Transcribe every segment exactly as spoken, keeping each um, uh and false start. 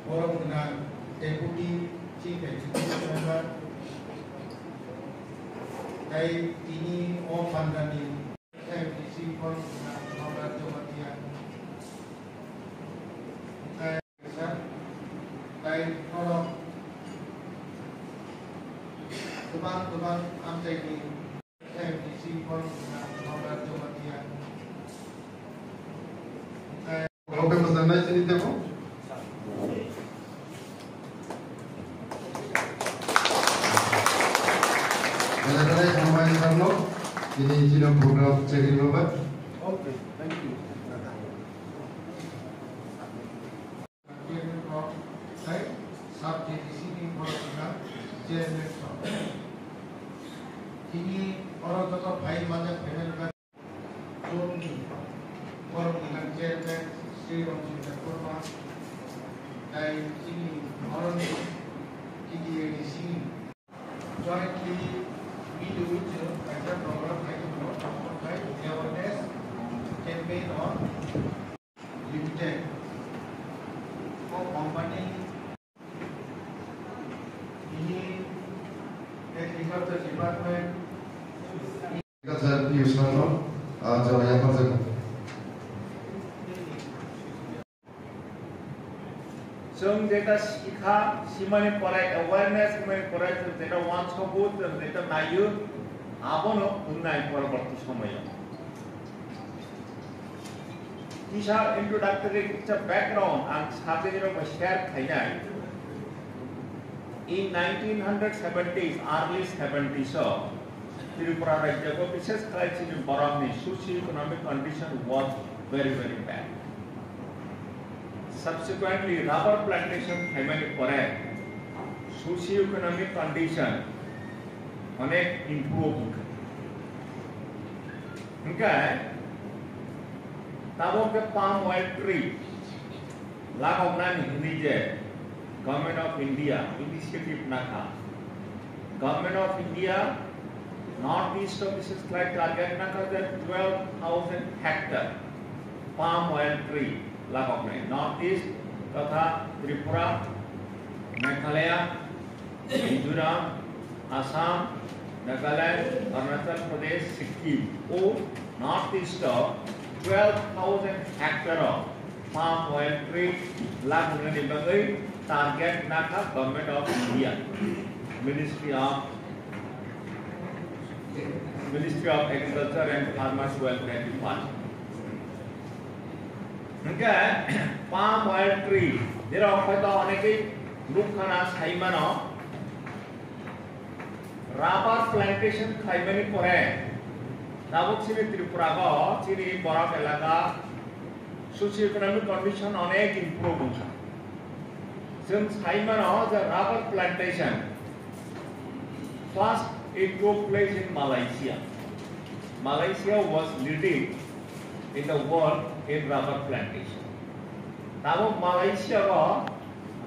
Borok gwnang Deputy Chief Executive Member tei tini o pandani M D C borok gwnang Nograt Jamatia tei sir tei borok kwbang kwbang amchaini M D C borok gwnang Nograt Jamatia. Oke, mojangnai chini tebo. Belai belai hambai sarno, ini chini program chekri babai. Okay, thank you. Chairman rok tei sub J D C ni borok wngkha chairman rok. Tini oro joto phai manjak phainai wngkha. Borokni, borokni wngkha chairman Sri Ramchandra Kurma tei chini borokni T T A D C ni jointly midu chwng kaisa program khai tongo, omo khai awareness campaign o limited. O company ini agriculture department. Agriculture use no, ah, jora yapar jago. Chwng jeta sikha, simani pore awareness, simani pore chwng jeta uansogo, chwng jeta naio, abono wngnai poroborti somoyo. Kisa introductory, kisa background ang sajagirok bai share khainai. In nineteen hundred seventies, early seventies o Tripura rajyo o bishesh khlai chini borokni socio-economic condition was very, very bad. Subsequently, rubber plantation khaimani pore socio-economic condition onek improve wngkha. Hingke tabok khe palm oil tree lagoknani hwnwi je Government of India initiative nakha. Government of India North East o bishesh khlai target nakha je twelve thousand hectare palm oil tree lagoknai. North East totha Tripura, Meghalaya, Mizoram, Assam, Nagaland, Arunachal Pradesh, Sikkim o North East o twelve thousand hectare o palm oil tree lagunani bagwi target nakha Government of India, Ministry of, Ministry of Agriculture and Farmers Welfare Department. Hingke palm oil tree, nirok hoito onekei nukha na saimano, rubber plantation khlaimani pore tabuk chini Tripura o chini borok elaka socio-economic condition onek improve wngkha. Chwng saimano je rubber plantation first it took place in Malaysia. Malaysia was leading in the world in rubber plantation. Tabuk Malaysia o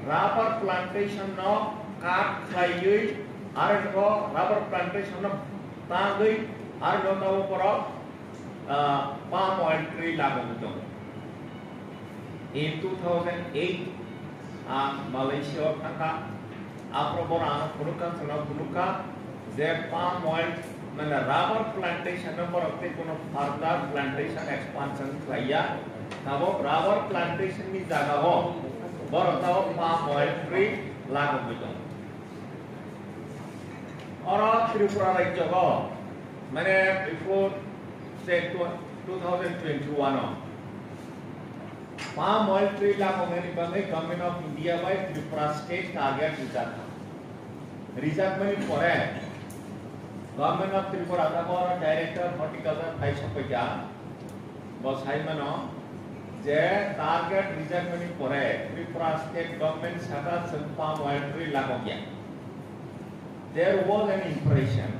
rubber plantation no cut khlaiwi, aro no rubber plantation no tangwi, aro no tabuk borok, ah, palm oil tree lagogwi tongo. In two thousand eight, ang Malaysia o thangkha, aphuru borok ano phunukha, chwngno phunukha, je palm oil, mane rubber plantation no borok tei kono further plantation expansion khlaiya, tabuk rubber plantation ni jaga o borok tabuk palm oil tree lagogwi tongo. Oro Tripura rajyo o, mane before, say, two thousand twenty-one o, palm oil tree lagonani bagwi Government of India bai Tripura state target rijak. Rijakmani pore Government of Tripura tabuk Director Horticulture phai sokphaikha. Bo saimano je target rijakmani pore Tripura state government saka chwng palm oil tree lagokya. There was an impression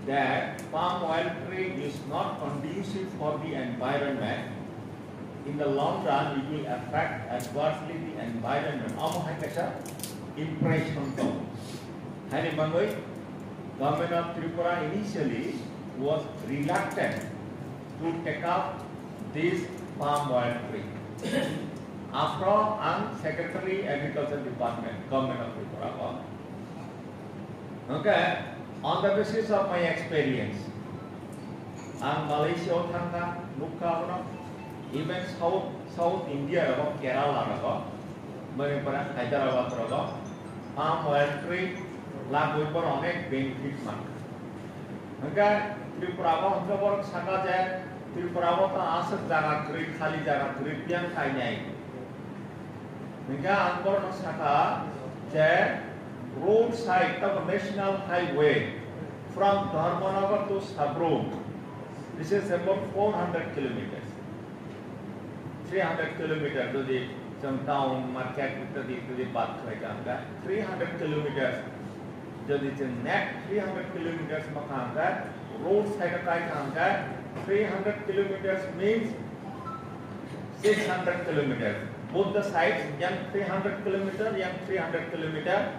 that palm oil tree is not conducive for the environment. In the long run, it will affect adversely the environment. Omo hai kaisa impression tongo. Haini bagwi Government of Tripura initially was reluctant to take up this palm oil tree. Afro ang Secretary Agriculture Department, Government of Tripura ko. Okay, on the basis of my experience, ang Malaysia o thangkha, nukha abono, even South, South India rogo, Kerala rogo, Manipur, Hyderabad rogo, palm oil tree lagwi bono onek benefit mankha. Hwnkhe Tripura o hwnkhe borok saka je Tripura o ta aswk jaga kwrwi, khali jaga kwrwi, biyang kainai. Hwnkhe ang borokno saka je road side, tamo national highway from Dharmanagar to Sabroom, this is about four hundred kilometers. Three hundred kilometer jodi chwng town, market ittadi ittadi bad khlai kha hwnkhe three hundred kilometers, jodi chwng net three hundred kilometers ma kha hwnkhe, road side o kai kha hwnkhe, three hundred kilometers means six hundred kilometers. Both the sides, yang three hundred kilometer, yang three hundred kilometer.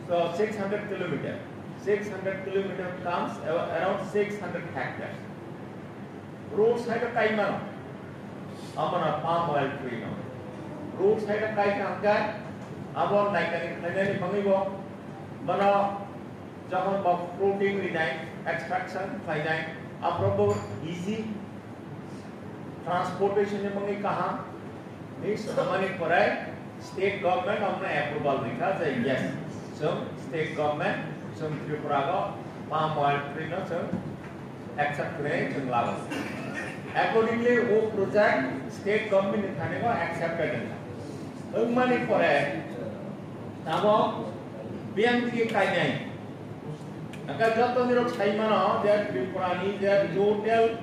So six hundred kilometer. Six hundred kilometer comes a- around six hundred hectares. Road side o kai mano. Amana palm oil tree no. Road side o kai kha hwnkhe abo naikani khlainani bagwi bo bono jokhon bo fruiting rinai, extraction khlainai, aphuru bo easy transportation ni bagwi kaham. Ni samani pore state government amna approval rikha je yes, chwng state government chwng Tripura go palm oil tree no chwng accept khlai chwng lago. Accordingly, o project state government ni thani go accepted wngkha. Wngmani pore tabok biyang digi kainai. Hwnkhe joto nirok sai mano je Tripura ni je total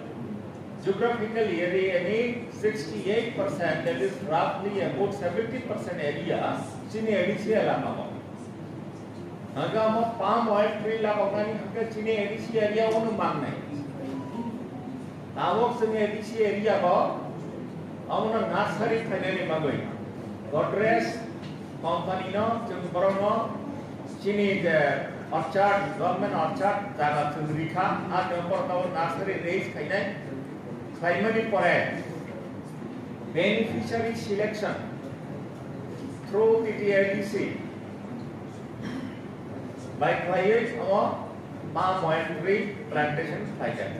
geographical area ni sixty eight percent, that is roughly about seventy percent area chini A D C elaka o. Hwnkhe omo palm oil tree laboknani hwnkhe chini A D C area o no mangnai. Tabok chwng A D C area o omono nursery khlainani bagwi Godrej company no chwng borokno chini je orchard, government orchard jaga chwng rikha, a chwng borokno nursery raise khainai, khlaimani pore beneficiary selection through T T I D C bai khlaiwi omo palm oil tree plantation khlaijak.